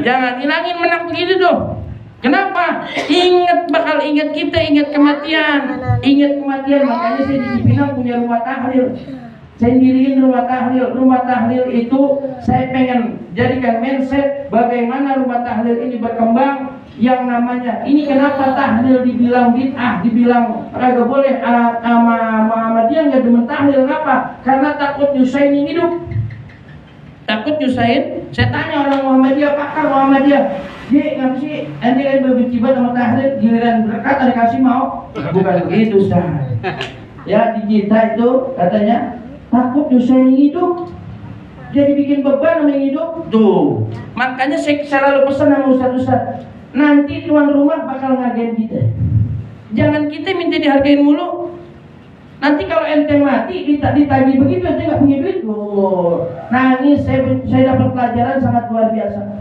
Jangan hilangin menak begitu tuh. Kenapa? Bakal ingat kita, ingat kematian. Ingat kematian, makanya saya di Cipinang punya rumah tahlil. Saya diriin rumah tahlil. Rumah tahlil itu saya pengen jadikan mindset bagaimana rumah tahlil ini berkembang. Yang namanya ini kenapa tahlil dibilang bid'ah, dibilang kagak boleh, sama Muhammadiyah nggak demen tahlil. Kenapa? Karena takut nyusahin hidup, takut nyusahin. Saya tanya orang Muhammadiyah, pakar Muhammadiyah, "Ji, ngapa sih ente kan benci banget sama tahlil, giliran berkat ada kasih mau?" Bukan begitu, Ustaz. Ya, di kita itu katanya takut nyusahin hidup, jadi bikin beban sama hidup tuh. Makanya saya selalu pesan sama ustaz-ustaz, nanti tuan rumah bakal ngargain kita. Jangan kita minta dihargain mulu. Nanti kalau ente mati ditagih begitu, ente nggak punya duit. Nah ini saya dapat pelajaran sangat luar biasa.